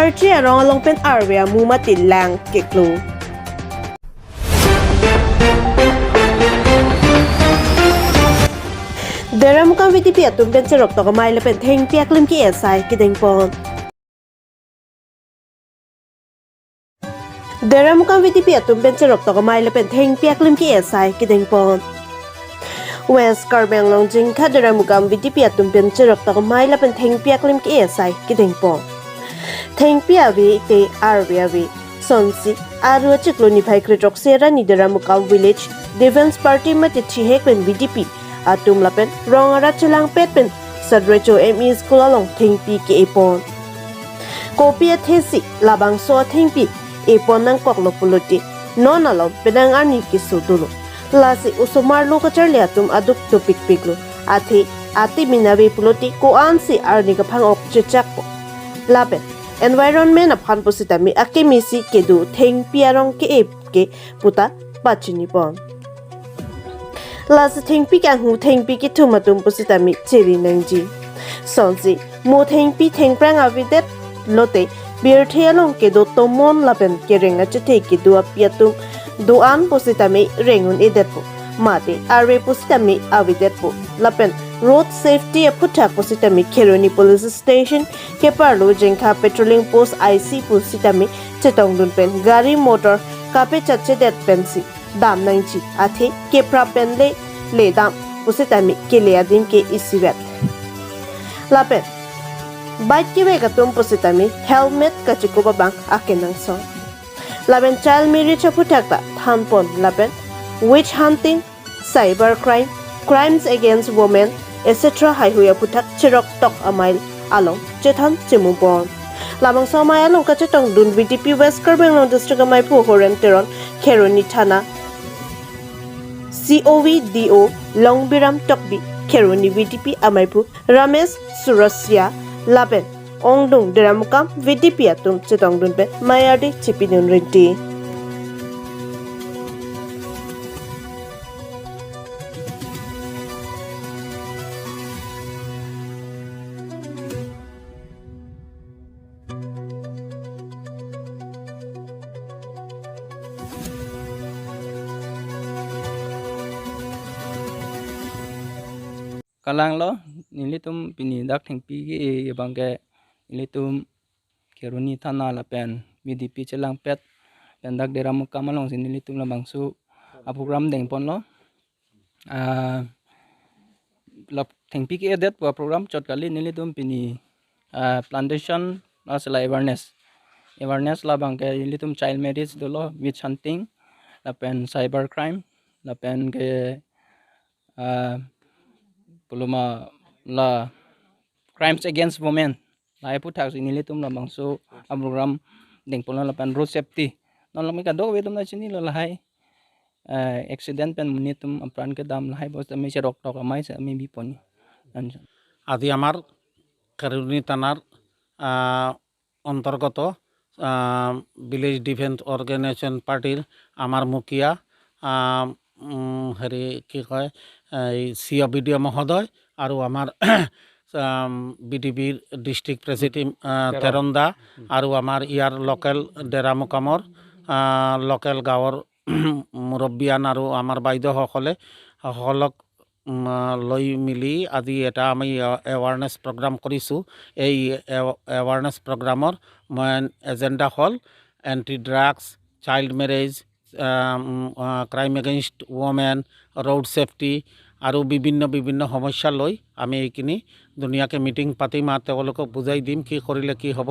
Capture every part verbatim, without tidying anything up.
Tri arong along pen arve amu mati lang keklo. Deramukam V D P atum pen cheroktok amei lapen thengpi aklim ke-e asai kedengpon. Deramukam V D P atum pen cheroktok amei lapen thengpi aklim ke-e asai kedengpon. West Karbi Anglong Jingkha Deramukam V D P atum pen cheroktok amei lapen thengpi aklim ke-e asai kedengpon. Thengpi ave te arve ave. Sonsi aru achiklo niphai kre-throksi arni Deramukam Village Defence Party mate thihek pen V D P atum lapen rong arat chelangpet pen Satrecho M E School along thengpi ke-epon. Kopi athesi labangso athengpi epon nangkoklo pulote non alom penang arni keso dolo. Lasi osomar lo kacharli atum aduk dopikpiklo. Athe ati mina ave pulote ko-ansi arni kaphang-ok chechakpo. Lapen environment aphan pusitame akemesi kedo thengpi arong ke-e ke puta pachinipon. Lasi thengpi kanghu thengpi kethum atum pusitame chiri nangji. Sonsi mo thengpi thengphrang avedet lote birthe along kedo tomon lapen kereng achethe kedo api atum do-an pusitame reng un-edetpo. Mate arve pusitame avedetpo. Lapen road safety aphuthak pusitame Kheroni Police Station keparlo Jingkha Patrolling Post I C pusitame chetongdun pen gari motor kapechatchedet pensi dam nangji, athe keprap pen le le dam pusitame kele adim ke isivet. Lapen bike kevek atum pusitame helmet kachekup abang akenangsot. Lapen child marriage aphuthak ta thanpon lapen witch hunting, cyber crime, crimes against women, et cetera haihui aphuthak cheroktok amei along chethan chemupon. Labangso amei along kachetongdun V D P West Karbi Anglong District ameiphu Horen Teron, Kheroni Thana C O V D O Longbiram Tokbi, Kheroni V D P ameiphu Ramesh Surasia lapen ongdung Deramukam V D P atum chetongdun pen mei ardi chipidun rinti. Kalanglo, nelitum pini dak thengpi ke-e abang ke nelitum Kheroni Thana lapen V D P chelangpet pen dak Deramukam alongsi nelitum labangso aprogram dengponlo. Ah, lap thengpi ke-edet pu aprogram chot kali, nelitum pini ah, plantation lasi la awareness. Awareness labang ke nelitum child marriage dolo, witch hunting, lapen cyber crime, lapen ke ah, puluma la crimes against women. Lahai aphuthaksi nelitum labangso aprogram dengponlo lapen road safety. Non lami kadokave atum ta chinilo lahai, eh, accident pen monit atum apran kedam lahai pusitame cheroktok amei si amei bipon. Anjo. আজি আমাৰ খেৰণি থানাৰ, আহ, অন্তৰ্গত, আহ, village defence organisation পাৰ্টিৰ আমাৰ মুখীয়া, আহ, উম, হেৰি কি কয়, এই চি অ' বি ডি অ' মহোদয় আৰু আমাৰ, আম, বি ডি পিৰ ডিষ্ট্ৰিক্ট প্ৰেচিডেণ্ট, আহ, তেৰণ। তেৰণ দা আৰু আমাৰ ইয়াৰ লোকেল ডেৰামুকামৰ, আহ, লোকেল গাঁৱৰ মুৰব্বীয়ান আৰু আমাৰ বাইদেউসকলে, সকলক, উম, লৈ মিলি আজি এটা আমি, আহ, এৱাৰনেছ প্ৰগ্ৰাম কৰিছোঁ। এই এৱ-, এৱাৰনেছ প্ৰগ্ৰামৰ মেইন এজেণ্ডা হ'ল anti drugs, child marriage, ah, um, ah, crime against women, road safety আৰু বিভিন্ন বিভিন্ন সমস্যা লৈ আমি এইখিনি ধুনীয়াকৈ মিটিং পাতিম আৰু তেওঁলোকক বুজাই দিম কি কৰিলে কি হ'ব।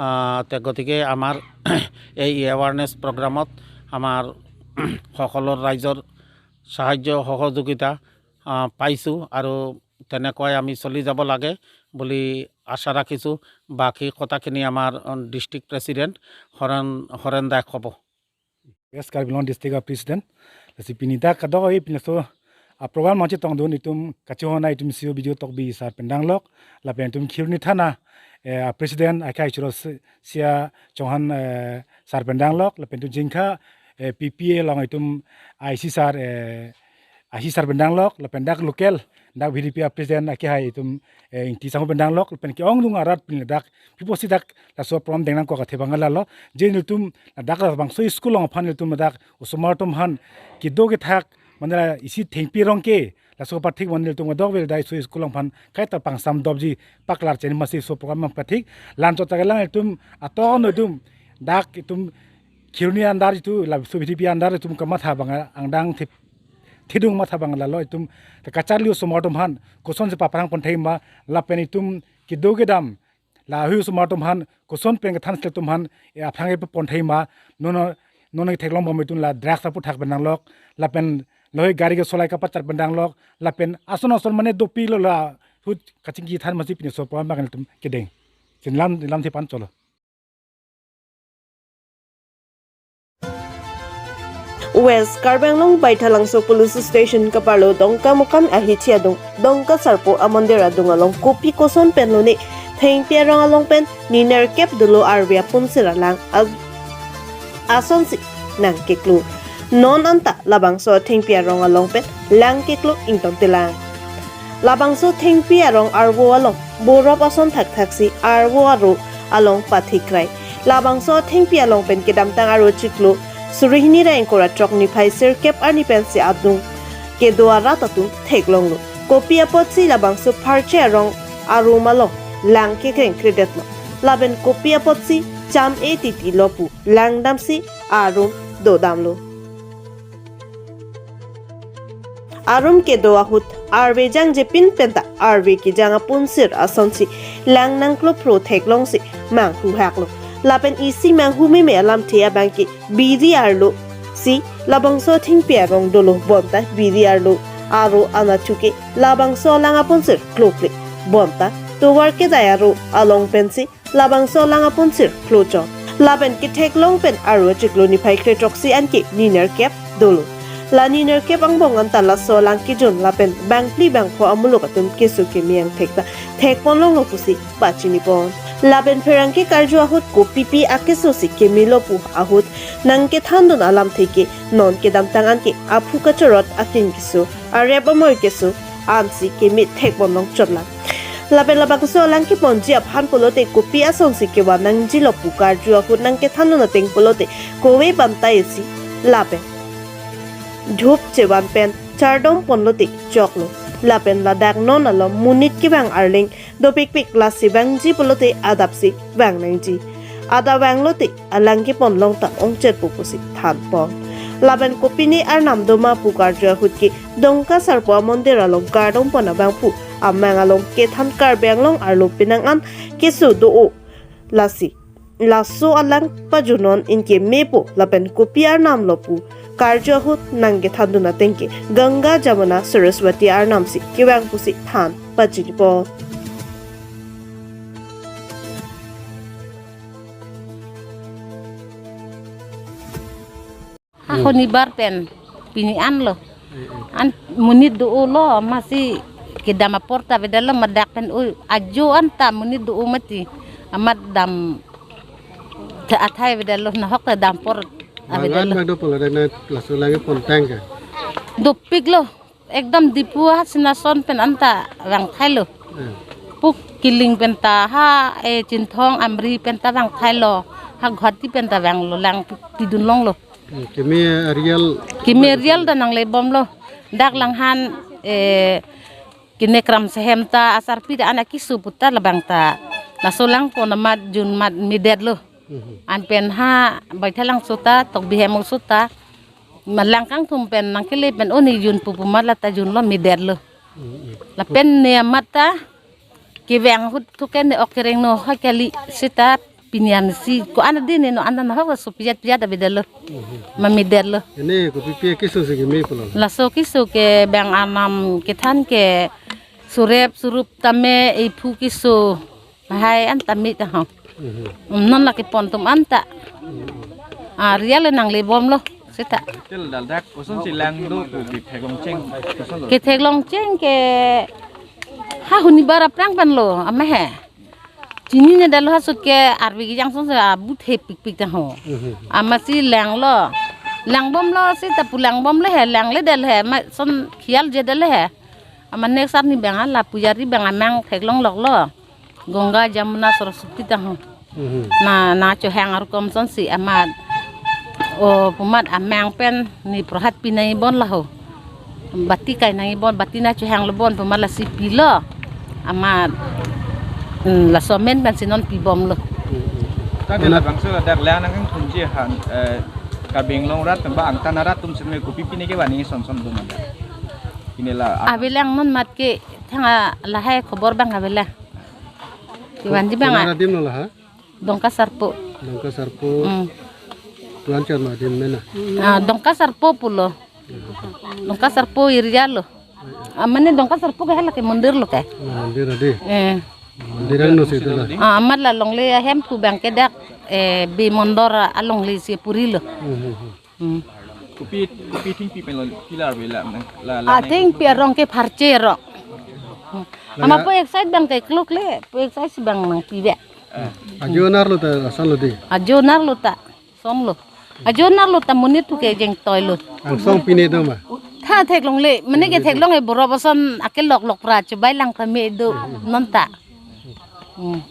আহ, তে গতিকে আমাৰ এই এৱাৰনেছ প্ৰগ্ৰামত আমাৰ সকলো ৰাইজৰ সাহায্য সহযোগিতা, আহ, পাইছোঁ আৰু তেনেকুৱাই আমি চলি যাব লাগে বুলি আশা ৰাখিছোঁ। বাকী কথাখিনি আমাৰ, উম, ডিষ্ট্ৰিক্ট প্ৰেচিডেণ্ট হৰেণ, হৰেণ দাই ক'ব। West Karbi Anglong District a President. Lasi pini dak kadokave pini laso a program nangchetongdun itum kachehona itum C O B D O Tokbi sar pen danglok, lapen itum Kheroni Thana, eh, a President Akhai Churachia Chauhan, eh, sar pen danglok, lapen itum Jingkha, eh, P P A along itum I C sar, eh, ahisar pen danglok, lapen dak local, dak V D P a president akehai itum, eh, Ingti Sangho pen danglok, lapen ke-ongdung arat pini dak, pi apotsi dak laso program deng nangkok athe abang lalo, je nelitum dak labangso school along aphan nelitum dak osomar atum aphan kedo kethak, mane la isi thengpi arong ke, laso pathik mane nelitum kadokave dak isi school along aphan kaita pangsam dopji paklar chen masi laso program pathik, la-anchot ta kelang nelitum aton nelitum dak itum Kheroni under itum, laso V D P under itum kamatha abang angdeng thip thedung matha abang lalo itum kacharli osomar atum aphan kosonsi paphrang pon thai ma lapen itum kedo kedam lahei osomar atum aphan koson pen kethan sel atum aphan, eh, aphrang pon thai ma, non non non theklong bom itum la drugs aputhak pen danglok lapen lahei gari kesolai kapachar pen danglok lapen ason ason mane dopiklo lahut kachingki than masi pini laso program abang itum kedeng. Chenlam lam the pan cholo. West Karbi Anglong Baithalangso Police Station kaparlo Dongkamukam ahithi adung, Dongka Sarpo amondir adung along kopi koson pen lone thengpi arong along pen ninerkep dolo arve apunsir alang ag-, asonsi nangkeklo. Non anta labangso thengpi arong along pen lang keklo ingtontelang. Labangso thengpi arong arvo along borop ason thakthaksi arvo aro along pathikrai. Labangso thengpi along pen kedamtang aro chiklo suri hini ra ingkoi ra throk niphai sirkep arni pensi adung kedo arat atum theklonglo. Kopi apotsi labangso pharche arong arum along lang kekreng kredetlo. Lapen kopi apotsi cham-e titilo pu langdamsi arum dodamlo. Arum kedo ahut arve jangjepin penta arve kejang apunsir asonsi lang nangklophro theklongsi manghuhaklo. Lapen isi manghu meme alamthe abangke biri arlo si labangso thengpi arong dolo bonta biri arlo aro anatthu ke labangso alang apunsir klokle bonta tovar kedai aro along pensi labangso alang apunsir klochok. Lapen ketheklong pen aro chiklo niphai kre throksi anke ninerkep dolo. La ninerkep angbong anta laso alang kejun lapen bangphli bangpho amuluk atum keso keme angthek ta thekponlonglo pusi pachinipon. Lapen pherangke karju ahut kopipi akeso si kemelo pu ahut nangkethandun alamthe ke non kedamtang anke aphu kachorot akin keso, arep amoi keso ansi keme thekponlong chotlang. Lapen labangso alang keponji aphan pulote kopi asonsi kevan nangjilo pu karju ahut nangkethandun ateng pulote kove banta isi lapen dhup chevan pen chardom ponlote choklo. Lapen ladak non alom monit kevang arleng dopikpik lasi vangji pulote adapsi vang nangji. Adap vanglote alang keponlong ta ongchetpo pusi thanpon. Lapen kopine arnam doma pu karju ahut ke Dongka Sarpo amondir along kardom pon abangphu amang along kethan Karbi Anglong arlo penang an keso do-o lasi laso alang pajunon inke mepo lapen kopi arnamlo pu karju ahut nangkethandun ateng ke Ganga Jamuna Saraswati arnamsi kevang pusi than pachinipon. Ha, hmm, honibar pen pini anlo. Eh, eh. An monit do-olo, masi kedam apor ta avedetlo, madak pen o ajo anta monit do-o mati. Amat dam ta athai avedetlo, nahok ta dam apor avedetlo. Bang-an bang do pulo dak na laso lang kepontang ke? Dopiklo. Ekdom Diphu ha Sinason pen anta vangthailo. Eh. Pu Kiling penta ha, eh, Chinthong Amri penta vangthailo. Ha Guwahati penta vanglo, lang pidunlonglo. Hmm, keme real. Keme real ta nanglebomlo. Dak langhan, eh, kene kram sehem ta asarpi ta anak keso puta labang ta. Laso lang pon amat jun mat medetlo. Mhm. An pen ha Baithalangso ta, Tokbi hem oso ta. Malang kangthum pen nangkele pen o ne junpo pu amat lata junlo medetlo. Mm, mm. Lapen ne amat ta kevang ahut thu ke ne ok kereng no ha kali seta pini ansi ko-an adi ne non anta nahok so pijat pijat avedetlo. Mm, mm. Ma medetlo. Ene kopipi akeso si keme pulo? Laso keso ke bang arnam kethan ke surep surup tame iphu keso. Lahai anta me ta ho. Mhm. Um, non lake pon atum anta. Ah, real nanglebomlo seta. Tel daldak kosonsi lang do pu ketheklongcheng, kosonlo? Ketheklongcheng ke ha honibar aphrang penlo, amat he. Chinine detlo ha sut ke arve kejang asonsi abut hepikpik ta ho. Mhm. Amatsi langlo. Langbomlo seta pu langbomlo he, langledetlo he, ma son khial jedetlo he. Amat next arni abang la pujari abang amang theklongloklo. Ganga, Jamuna, Saraswati tang ho. Mhm. Na, nangchohang arukom sonsi amat. O, pu amat amang pen ne prohad pinangji bon laho. Bati kai nangji bon, bati nangchohanglo bon pu amat lasi pilo. Amat, hmm, laso amen pensi non pibomlo. Mhm. Tangte labangso ladak lang nangkangthumji han, eh, Karbi Anglong arat pen ba angtan arat atum sitame kopi pine kevan nangji sonson do manda. Pine la a- Avelang non amat ke thang a lahai khobor abang avelang. Kevanji abang a- Konat adim lo la ha? Dongka Sarpo. Dongka Sarpo. Hmm. Tuan Chan ma adim mena. Ah, Dongka Sarpo pulo. Dongka Sarpo area lo. Ah, mane Dongka Sarpo ke hala ke mondir lo ke. Ah, mondir adi. Eh. Mondir ang no si itu la. Ah, amat la longle ahem pu abang ke dak, eh, Bey Mondor alongle si puri lo. Hmm, hmm, hmm. Hmm. Kopi, kopi thengpi pen lo pilar bela ne. La, la ne. Athengpi arong ke pharche arong. Hmm. Amat pu excise abang ke klok le, pu excise abang nangpi be. Eh. Ajo nar lo ta asan lo di. Ajo nar lo ta, som lo. Ajo nar lo ta monit thu ke jeng toi lo. Angsong pine do ma. Tha theklongle, mane ke theklong e borok ason akelok lok pra chubai lang kami do non ta. Hmm.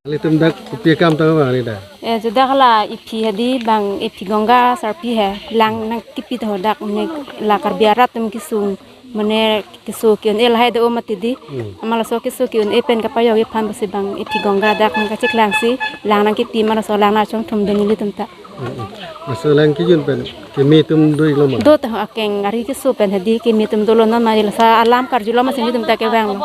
Ilitum dak kopi akam tang abang ni dak. Eh, juda hala ephi hadi abang ephi Ganga Sarpi he lang nangkepi tho dak mane la Karbi arat atum kesung mane keso ke-un-e lahai do mati di. Hmm. Amat laso keso ke-un-e pen kapajokji aphan pusi abang ephi Ganga dak nangkacheklangsi lang nangkepi amat laso lang nangchongthum do nelitum ta. Hmm, hmm. Laso lang kejun pen keme atum do-iklo ma? Do ta ho akeng ari keso pen hadi keme atum dolo non ma laso alam karjulo ma si nelitum ta kevanglo.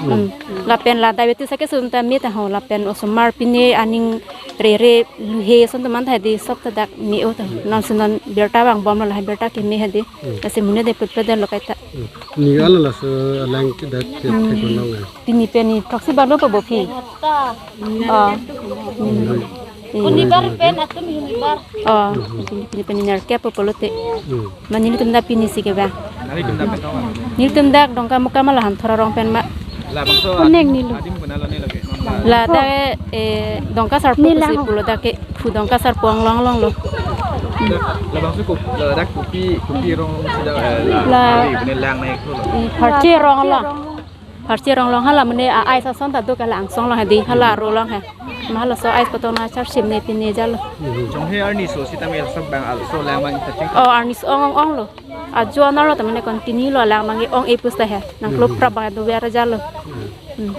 Hmm. Lapen la diabetes akeso atum ta me ta ho lapen osomar pine aning rere luhe ason atum an ta hadi sob ta dak me-o ta ho. Non si non birta vangbomlo lahai birta keme hadi. Hmm. Lasi monit de putput detlo kaita. Hmm. Ni alo laso alang ke dak ke Hmm. theklong eh. Pini pen ni proxy balo pa bo phi. Oh. Hmm. Hunibar pen atum hunibar. Oh. Pini, pini pen ni nerkep po pulote. Hmm. Mane nelitum dak pini si kevang. Nelitum dak pen tong. Nelitum dak Dongkamukam alahan Thorarong pen ma. Labangso Kuning adim, nilu. Adim konat lo ne lake. La dak, eh, Dongka Sarpo Nila pusi ho. Pulo dak ke phu Dongka Sarpo anglong anglong lo. Labangso ko, ladak kopi, kopi rong sida, eh, la, La. Hari bene lang nangiklo. Eh, pharche rong lo. Pharche rong lo hala mane a, ice ason ta do ke la angsong lo hadi hala ro lo he. Ma halaso ice patong nangcharsim ne pine jalo. Jonghe arni so sitame laso abang al so lang abang ta cheng. Oh, arni so ong ong ong lo. Ajo nar lo ta mane continue lo lang abang ong-e pusta he. Nangklo Hmm. prap abang do ver jalo. Hmm.